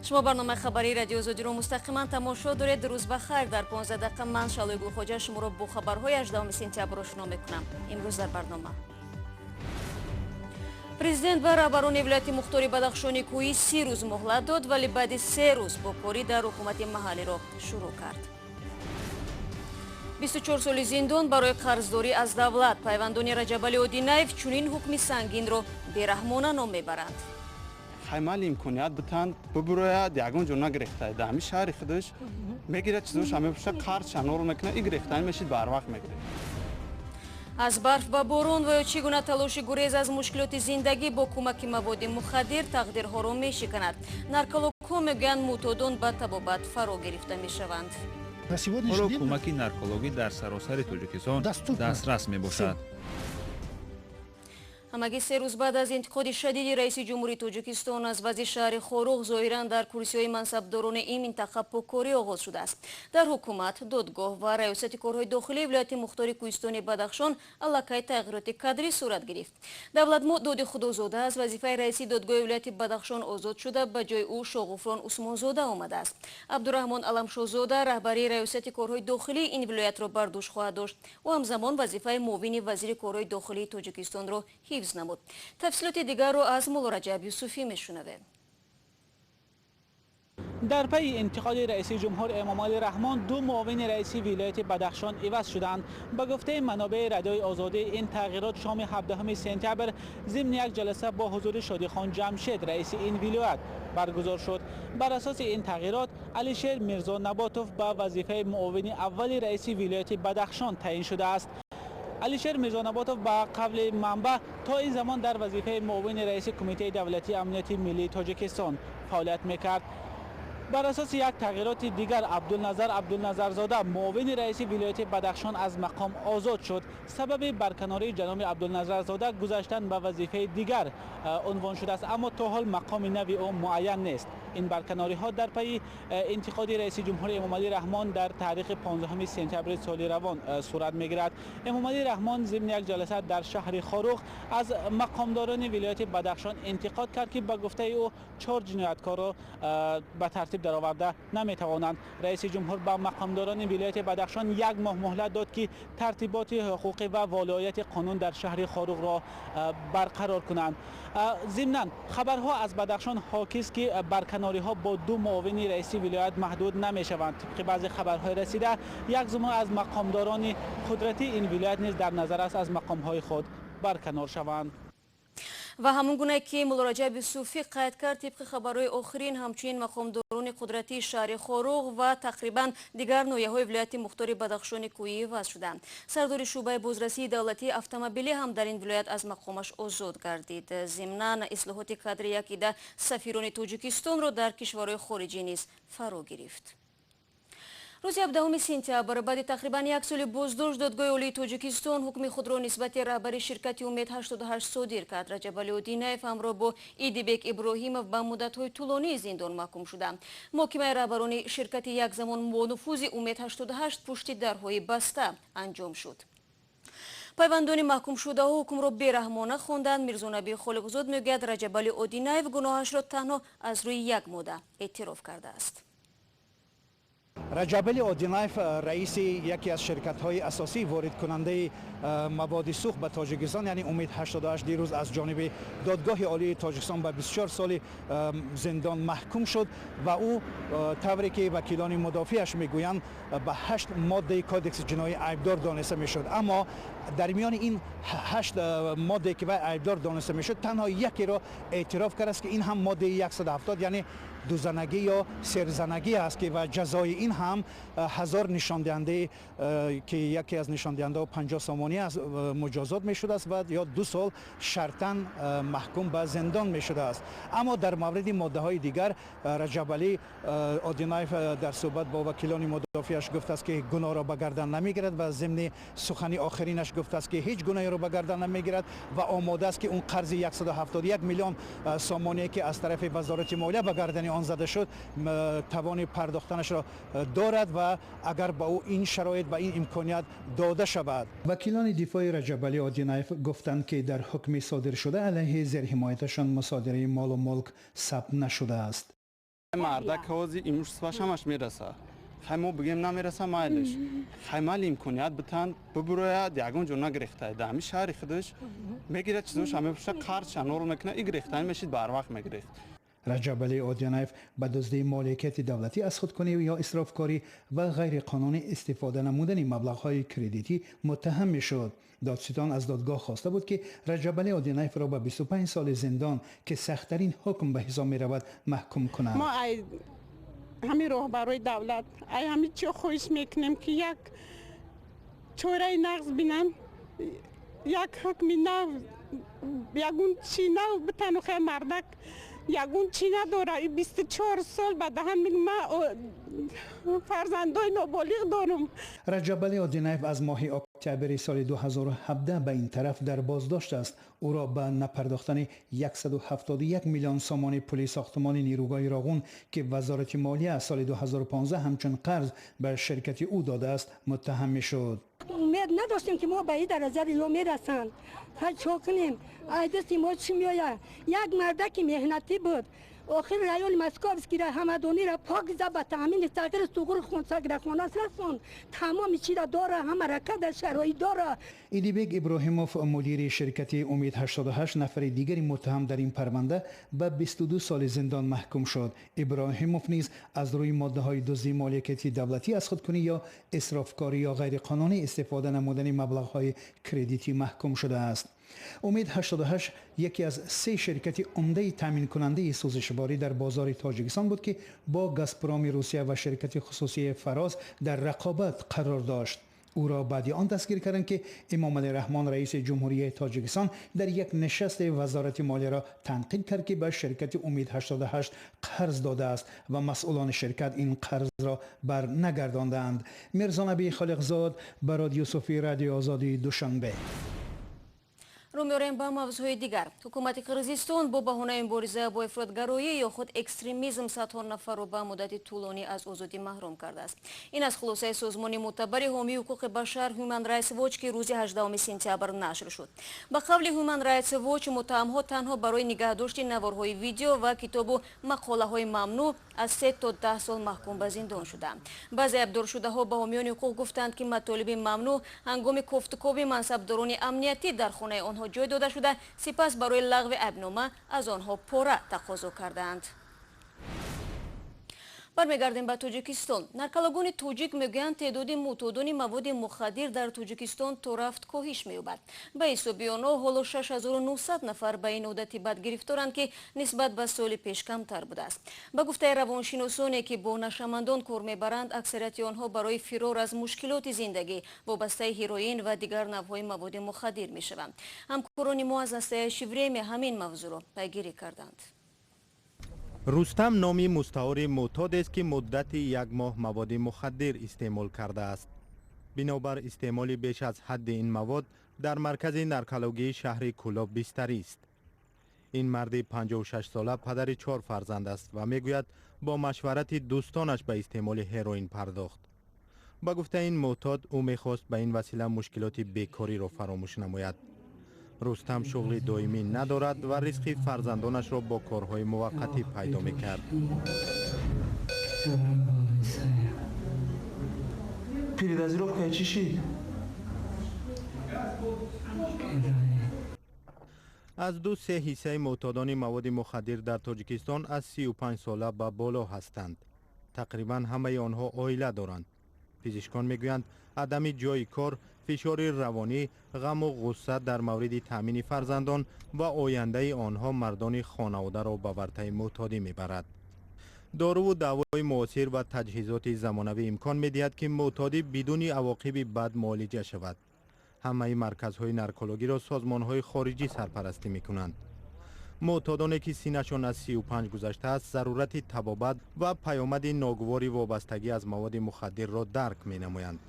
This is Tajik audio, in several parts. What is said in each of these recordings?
Шумо барномаи хабарии Радиои Озодиро мустақиман тамошо доред. Рӯз ба хайр. Дар 15 дақиқа ман, Шалои Гулхоҷа, шуморо бо хабарҳои 18 сентябр ошно мекунам. Имрӯз дар барнома: президент ба раҳбарони вилояти мухтори Бадахшони Кӯҳӣ 30 рӯз муҳлат дод, вале баъди 3 рӯз поккорӣ дар ҳукумати маҳаллиро шурӯъ кард. 24 соли зиндон барои қарздорӣ аз давлат. Пайвандони Раҷабали Одинаев чунин ҳукми сангинро бераҳмона ном мебаранд. Хаймали имконият битанд, бибурояд, ягон ҷо нагирехта, дар ҳамин шаҳри худаш мегирад, чизоша мепӯша, қарзша нору мекунад, и гирехтани мешид, барвақт мегиред. Аз барф ба борон ва ё чӣ гуна талоши гурез аз мушкилоти зиндагӣ бо кӯмаки маводи мухаддир тақдирҳоро мешиканад. Наркологҳо мегӯянд, мӯътодон ба табобат фаро гирифта мешаванд. Ҳоло кӯмаки наркологӣ дар саросари Тоҷикистон дастрас мебошад. Ҳамагӣ 3 рӯз баъд аз интиқоди шадиди раиси ҷумҳури Тоҷикистон аз вазъи шаҳри Хоруғ, зоҳиран дар курсиҳои мансабдорони ин минтақа поккорӣ оғоз шудааст. Дар ҳукумат, додгоҳ ва раёсати корҳои дохилии вилояти мухтори кӯҳистони Бадахшон аллакай тағйироти кадрӣ сурат гирифт. Давлатмо Доди Худозода аз вазифаи раиси додгоҳи вилояти Бадахшон озод шуда, ба ҷои ӯ Шоғуфрон Усмонзода омадааст. Абдураҳмон Аламшозода раҳбарии раёсати корҳои дохилии ин вилоятро бар дӯш хоҳад дошт. Ӯ ҳамзамон вазифаи муовини вазири корҳои дохилии Тоҷикистонро ҳифз намуд. Тафсилоти дигарро аз Муллораҷаб Юсуфӣ мешунавем. Дар пайи интиқоди раиси ҷумҳур Эмомалӣ Раҳмон, ду муовини раиси вилояти Бадахшон иваз шуданд. Ба гуфтаи манобеи Радиои Озодӣ, ин тағйирот шоми 17 сентябр зимни як ҷаласа бо ҳузури Шодихон Ҷамшед, раиси ин вилоят, баргузор шуд. Бар асоси ин тағйирот, Алишер Мирзо Наботов ба вазифаи муовини аввали раиси вилояти Бадахшон таъин шудааст. Алишер Мирзонаботов, ба қавли манбаъ, то ин замон дар вазифаи муовини раиси Кумитаи давлатии амнияти миллии Тоҷикистон фаъолият мекард. Бар асоси як тағйироти дигар, Абдулназар Абдулназарзода, муовини раиси вилояти Бадахшон, аз мақом озод шуд. Сабаби барканории ҷаноби Абдулназарзода гузаштан ба вазифаи дигар унвон шудааст, аммо то ҳол мақоми нави ӯ муайян нест. Ин барканориҳо дар пайи интиқоди раиси ҷумҳури Эмомалӣ Раҳмон дар таърихи 15 сентябри соли равон сурат мегирад. Эмомалӣ Раҳмон зимни як ҷаласа дар шаҳри Хоруғ аз мақомдорони вилояти Бадахшон интиқод кард, ки ба гуфтаи ӯ чор ҷинояткорро ба тартиб дароварда наметавонанд. Раиси ҷумҳур ба мақомдорони вилояти Бадахшон як моҳ муҳлат дод, ки тартиботи ҳуқуқӣ ва волоияти қонун дар шаҳри Хоруғро барқарор кунанд. Зимнан, хабарҳо аз Бадахшон ҳокист, ки барканориҳо бо ду муовини раиси вилоят маҳдуд намешаванд. Тибқи баъзе хабарҳои расида, як зумра аз мақомдорони қудратии ин вилоят низ дар назар аст аз мақомҳои худ барканор шаванд. Ва ҳамон гуна ки Муллораҷаб Юсуфӣ қайд кард, тибқи хабарҳои охирин, ҳамчунин мақомдорони қудратии шаҳри Хоруғ ва тақрибан дигар ноҳияҳои вилояти мухтори Бадахшони Кӯҳӣ иваз шуданд. Сардори шӯъбаи бозрасии давлатии автомобилӣ ҳам дар ин вилоят аз мақомаш озод гардид. Зимнан, ислоҳоти кадри як ида сафирони Тоҷикистонро дар кишварҳои хориҷӣ низ фаро гирифт. Рӯзи 17 сентябр, баъди тақрибан як соли боздошт, Додгоҳи Олии Тоҷикистон ҳукми худро нисбати раҳбари ширкати Умед 88 содир кард. Раҷабали Одинаев ҳамроҳ бо Идибек Иброҳимов ба муддатҳои тӯлонии зиндон маҳкум шуданд. Муҳокимаи раҳбарони ширкати якзамон бонуфузи Умед 88 пушти дарҳои баста анҷом шуд. Пайвандони маҳкумшудаҳо ҳукмро бераҳмона хонданд. Мирзонаби Холиқзод мегӯяд, Раҷабали Одинаев гуноҳашро танҳо аз рӯи як модда эътироф кардааст. Раҷабали Одинаев, раиси яке аз ширкатҳои асосии воридкунандаи маводи сӯхт ба Тоҷикистон, яъне Умед 88, дирӯз аз ҷониби Додгоҳи Олии Тоҷикистон ба 24 соли зиндон маҳкум шуд ва ӯ, тавре ки вакилони мудофиаш мегӯянд, ба ҳашт моддаи Кодекси ҷиноӣ айбдор дониста мешуд. Аммо дар миёни ин ҳашт моддае, ки вай айбдор дониста мешуд, танҳо якеро эътироф кардааст, ки ин ҳам моддаи 170, яъне дузанагӣ ё серзанагӣ аст, ки ва ҷазои ин ҳам 1000 нишондиҳандаи, ки яке аз нишондиҳандаҳо 50 сомонӣ аст, муҷозот мешудааст ва ё 2 сол шартан маҳкум ба зиндон мешудааст. Аммо дар мавриди моддаҳои дигар Раҷабалӣ Одинаев дар суҳбат бо вакилони мудофиаш гуфтааст, ки гуноҳро ба гардан намегирад, ва зимни сухани охиринаш гуфтааст, ки ҳеҷ гуноҳеро ба гардан намегирад ва омода аст, ки он қарзи 171 миллион сомоние, ки аз тарафи Вазорати молия ба гардани он зада шуд, тавони пардохтанашро дорад ва агар ба ӯ ин шароит ва ин имконият дода шавад. Вакилони дифои Раҷабалӣ Одинаев гуфтанд, ки дар ҳукми содиршуда алайҳи зерҳимояташон мусодираи молу мулк сабт нашудааст. Мардак ҳози имуществаш ҳамаш мераса. Хай мо бигем намераса майлиш. Хай мали имконият битан бибурояд, ягон ҷо нагирехта. Дар ҳамин шаҳри худаш мегирад чизоша мепӯша, қарзша нору мекунад, и гирехтани мешид барвақт мегирехт. Раҷабалӣ Одинаев ба дуздии моликияти давлатӣ аз худкунӣ ё исрофкорӣ ва ғайриқонунӣ истифода намудани маблағҳои кредитӣ муттаҳам мешуд. Додситон аз додгоҳ хоста буд, ки Раҷабалӣ Одинаевро ба 25 соли зиндон, ки сахттарин ҳукм ба ҳисоб меравад, маҳкум кунад. Мо ай ҳамин роҳбарои давлат, ай ҳамин чиё хоҳиш мекунем, ки як чораи нағз бинанд, як ҳукми нав, ягон чи нав битану хай мардак ягон чӣ надора. 24 сол ба даҳан мегӯм, ман фарзандои ноболиғ дорам. Раҷабалӣ Одинаев аз моҳи октябри соли 2017 ба ин тараф дар боздошт аст. Ӯро ба напардохтани 171 миллион сомони пули сохтмони нерӯгоҳи Роғун, ки вазорати молия аз соли 2015 ҳамчун қарз ба ширкати ӯ додааст, муттаҳам мешуд. Умед надоштем, ки мо ба ин дараҷа риё мерасанд. Хай чо кунем? Ай дасти мо чӣ меояд? Як мардаки меҳнатӣ буд. Охир райони Московскира ҳамадонира пок за ба таъмини сағир суғур хунсаграхонас расон. Тамоми чира дора, ҳама ракада шароит дора. Идибек Иброҳимов, мудири ширкати Умид 88, нафари дигари муттаҳам дар ин парванда, ба 22 соли зиндон маҳкум шуд. Иброҳимов низ аз рӯи моддаҳои дуздии моликияти давлатӣ аз худкунӣ ё исрофкорӣ ё ғайриқонунӣ истифода намудани маблағҳои кредитӣ маҳкум шудааст. Умид 88 яке аз се ширкати умдаи таъминкунандаи сӯзишворӣ дар бозори Тоҷикистон буд, ки бо Газпроми Русия ва ширкати хусусии Фароз дар рақобат қарор дошт. Ӯро баъди он дастгир карданд, ки Эмомалӣ Раҳмон, раиси Ҷумҳурияи Тоҷикистон, дар як нишасти вазорати молияро танқид кард, ки ба ширкати Умид 88 қарз додааст ва масъулони ширкат ин қарзро бар нагардондаанд. Мирзонаби Холиқзод, Барод Юсуфӣ, Радиои Озодии Душанбе. Рӯ меорем ба мавзӯъҳои дигар. Ҳукумати Қирғизистон бо баҳонаи мубориза бо ифротгароӣ ё худ экстремизм садҳо нафарро ба муддати тӯлонӣ аз озодӣ маҳрум кардааст. Ин аз хулосаи созмони мӯътабари ҳомии ҳуқуқи башар Human Rights Watch, ки рӯзи 18 сентябр нашр шуд. Ба қавли Human Rights Watch, муттаҳамҳо танҳо барои нигаҳдошти наворҳои видео ва китобу мақолаҳои мамнӯъ аз 3 то 10 сол маҳкум ба зиндон шуданд. Баъзе айбдоршудаҳо ба ҳомиёни ҳуқуқ гуфтанд, ки матолиби мамнӯъ ҳангоми кофтукови мансабдорони амниятӣ дар хонаи онҳо ҷой дода шуда, сипас барои лағви айбнома аз онҳо пора тақозо кардаанд. Бармегардем ба Тоҷикистон. Наркологони тоҷик мегӯянд, теъдоди мӯътодони маводи мухаддир дар Тоҷикистон то рафт коҳиш меёбад. Ба ҳисоби онҳо ҳоло 6900 нафар ба ин одати бад гирифторанд, ки нисбат ба соли пеш камтар будааст. Ба гуфтаи равоншиносоне, ки бо нашъамандон кор мебаранд, аксарияти онҳо барои фирор аз мушкилоти зиндагӣ вобастаи ҳероин ва дигар навъҳои маводи мухаддир мешаванд. Ҳамкорони мо аз «Настоящее время» ҳамин мавзӯъро пайгирӣ карданд. Рустам номи мустаори мӯътодест, ки муддати як моҳ маводи мухаддир истеъмол кардааст. Бинобар истеъмоли беш аз ҳадди ин мавод дар маркази наркологии шаҳри Кӯлоб бистарист. Ин марди 56сола падари чор фарзанд аст ва мегӯяд, бо машварати дӯстонаш ба истеъмоли ҳероин пардохт. Ба гуфтаи ин мӯътод, ӯ мехост ба ин васила мушкилоти бекориро фаромӯш намояд. Рустам шуғли доимӣ надорад ва ризқи фарзандонашро бо корҳои муваққатӣ пайдо мекард. Передозировка чӣ шид? Аз 2-3 ҳиссаи мӯътодони маводи мухаддир дар Тоҷикистон аз 35 сола ба боло ҳастанд. Тақрибан ҳамаи онҳо оила доранд. Пизишкон мегӯянд, адами ҷойи кор, фишори равонӣ, ғаму ғусса дар мавриди таъмини фарзандон ва ояндаи онҳо мардони хонаводаро ба вартаи мӯътодӣ мебарад. Доруву давои муосир ва таҷҳизоти замонавӣ имкон медиҳад, ки мӯътодӣ бидуни авоқиби бад муолиҷа шавад. Ҳамаи марказҳои наркологиро созмонҳои хориҷӣ сарпарастӣ мекунанд. Мӯътодоне, ки синнашон аз 35 гузаштааст, зарурати табобат ва паёмади ногувори вобастагӣ аз маводи мухаддирро дарк менамоянд.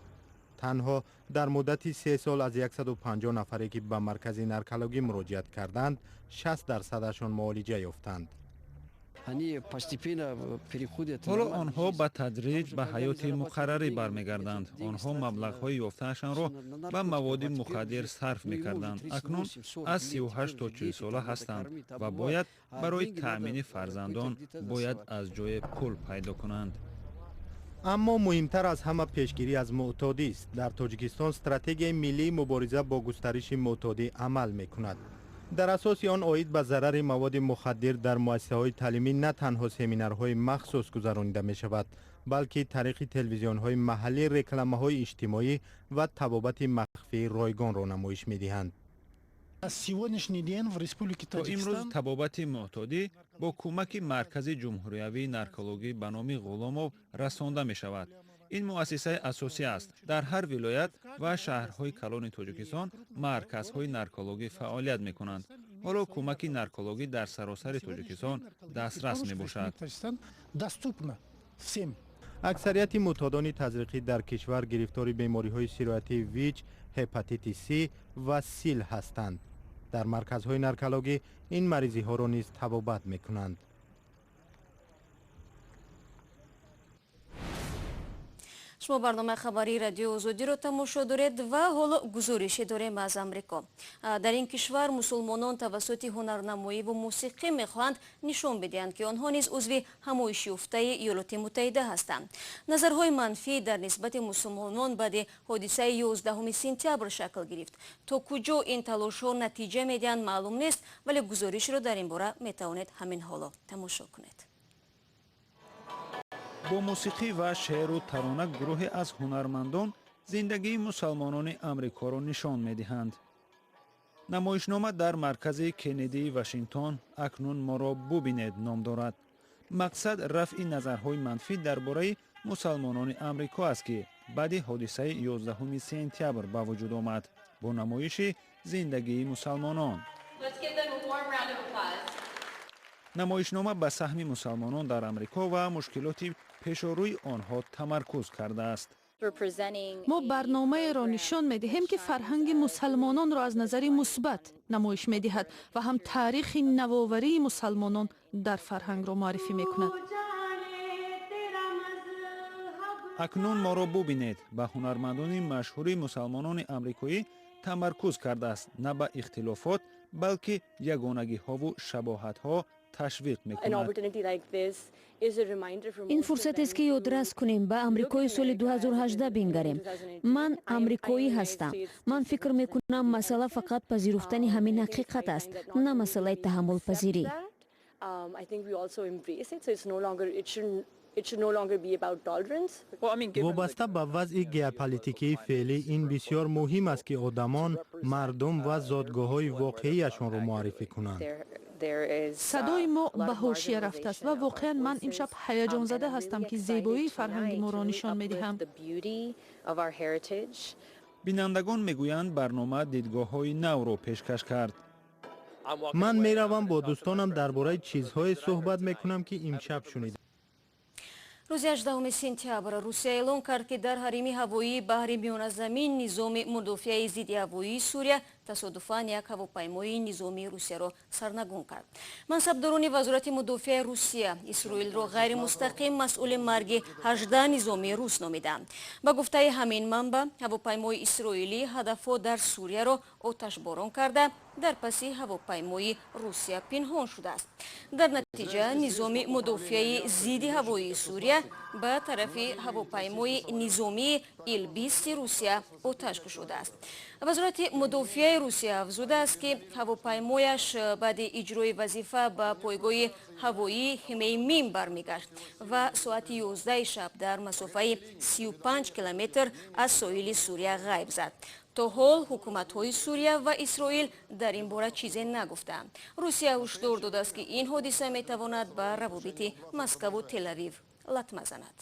Танҳо дар муддати 3 сол аз 150 нафаре, ки ба маркази наркологӣ муроҷиат карданд, 60 дарсадашон муолиҷа ёфтанд. Они постепенно переходят. Ҳоло онҳо ба тадриҷ ба ҳаёти муқаррарӣ бармегарданд. Онҳо маблағҳои ёфтаашонро ба маводи мухаддир сарф мекарданд. Акнун аз 38 то 40 сола ҳастанд ва бояд барои таъмини фарзандон бояд аз ҷое пул пайдо кунанд. Аммо муҳимтар аз ҳама пешгирӣ аз муътодист. Дар Тоҷикистон стратегияи миллии мубориза бо густариши муътодӣ амал мекунад. Дар асоси он оид ба зарари маводи мухаддир дар муассисаҳои таълимӣ на танҳо семинарҳои махсус гузаронида мешавад, балки тариқи телевизионҳои маҳаллӣ рекламаҳои иҷтимоӣ ва табобати махфии ройгонро намоиш медиҳанд. То имрӯз табобати муътодӣ бо кӯмаки Маркази ҷумҳуриявии наркологӣ ба номи Ғуломов расонда мешавад. Ин муассисаи асосӣ аст. Дар ҳар вилоят ва шаҳрҳои калони Тоҷикистон марказҳои наркологӣ фаъолият мекунанд. Ҳоло кӯмаки наркологӣ дар саросари Тоҷикистон дастрас мебошад. Аксарияти муътодони тазриқӣ дар кишвар гирифтори бемориҳои сироятии ВИЧ, ҳепатити С ва сил ҳастанд. Дар марказҳои наркологӣ ин маризиҳоро низ табобат мекунанд. Шумо барномаи хабарии Радиои Озодиро тамошо доред ва ҳоло гузорише дорем аз Амрико. Дар ин кишвар мусулмонон тавассути ҳунарнамоӣ ва мусиқӣ мехоҳанд нишон бидиҳанд, ки онҳо низ узви ҳамоишёфтаи Иёлоти Муттаҳида ҳастанд. Назарҳои манфӣ дар нисбати мусулмонон баъди ҳодисаи 11 сентябр шакл гирифт. То куҷо ин талошҳо натиҷа медиҳанд, маълум нест, вале гузоришро дар ин бора метавонед ҳамин ҳоло тамошо кунед. Бо мусиқӣ ва шеъру тарона гурӯҳе аз ҳунармандон зиндагии мусалмонони Амрикоро нишон медиҳанд. Намоишнома дар маркази Кеннедии Вашингтон «Акнун моро бубинед» ном дорад. Мақсад рафъи назарҳои манфӣ дар бораи мусалмонони Амрико аст, ки баъди ҳодисаи 11 сентябр ба вуҷуд омад бо намоиши зиндагии мусалмонон. Намоишнома ба саҳми мусалмонон дар Амрико ва мушкилоти пешорӯи онҳо тамаркуз кардааст. Мо барномаеро нишон медиҳем, ки фарҳанги мусалмононро аз назари мусбат намоиш медиҳад ва ҳам таърихи навоварии мусалмонон дар фарҳангро муаррифӣ мекунад. «Акнун моро бубинед» ба ҳунармандони машҳури мусалмонони амрикоӣ тамаркуз кардааст, на ба ихтилофот, балки ягонагиҳову шабоҳатҳо ташвиқ мекунад. Ин фурсатест, ки ёдрас кунем, ба Амрикои соли 2018 бингарем. Ман амрикоӣ ҳастам. Ман фикр мекунам, масъала фақат пазируфтани ҳамин ҳақиқат аст, на масъалаи таҳаммулпазирӣ. Вобаста ба вазъи геополитикии феълӣ ин бисёр муҳим аст, ки одамон мардум ва зодгоҳҳои воқеияшонро муаррифӣ кунанд. Садои мо ба ҳошия рафтааст ва воқеан ман имшаб ҳаяҷонзада ҳастам, ки зебоии фарҳанги моро нишон медиҳам. Бинандагон мегӯянд, барнома дидгоҳҳои навро пешкаш кард. Ман меравам, бо дӯстонам дар бораи чизҳое суҳбат мекунам, ки имшаб шунидам. Рӯзи 18 сентябр Русия эълон кард, ки дар ҳарими ҳавоии баҳри Миёназамин низоми мудофиаи зидди ҳавоии Сурия тасодуфан як ҳавопаймои низомии Русияро сарнагун кард. Мансабдорони Вазорати мудофиаи Русия Исроилро ғайримустақим масъули марги 18 низомии рус номиданд. Ба гуфтаи ҳамин манбаъ, ҳавопаймои исроилӣ ҳадафҳо дар Сурияро оташборон карда, дар паси ҳавопаймои Русия пинҳон шудааст. Дар натиҷа низоми мудофиаи зидди ҳавоии Сурия ба тарафи ҳавопаймои низомии Илбисти Русия оташ кушодааст. Вазорати мудофиаи Русия афзудааст, ки ҳавопаймояш баъди иҷрои вазифа ба пойгоҳи ҳавоии Хмеймим бармегашт ва соати 11 шаб дар масофаи 35 километр аз соҳили Сурия ғайб зад. То ҳол ҳукуматҳои Сурия ва Исроил дар ин бора чизе нагуфтаанд. Русия ҳушдор додааст, ки ин ҳодиса метавонад ба равобити Москаву Телавив латма занад.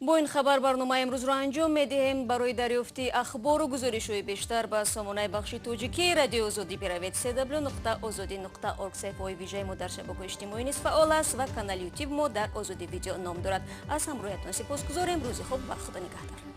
Бо ин хабар барномаи имрӯзро анҷом медиҳем. Барои дарёфти ахбору гузоришҳои бештар ба сомонаи бахши тоҷикии Радиои Озодӣ биравед: cw.ozodi.org. Саҳифаҳои вижаи мо дар шабакаҳои иҷтимоӣ низ фаъол аст ва канали Ютуб мо дар Озодӣ Видео ном дорад. Аз ҳамроҳиятон сипосгузорем. Рӯзи хуб ва Худо нигаҳдор.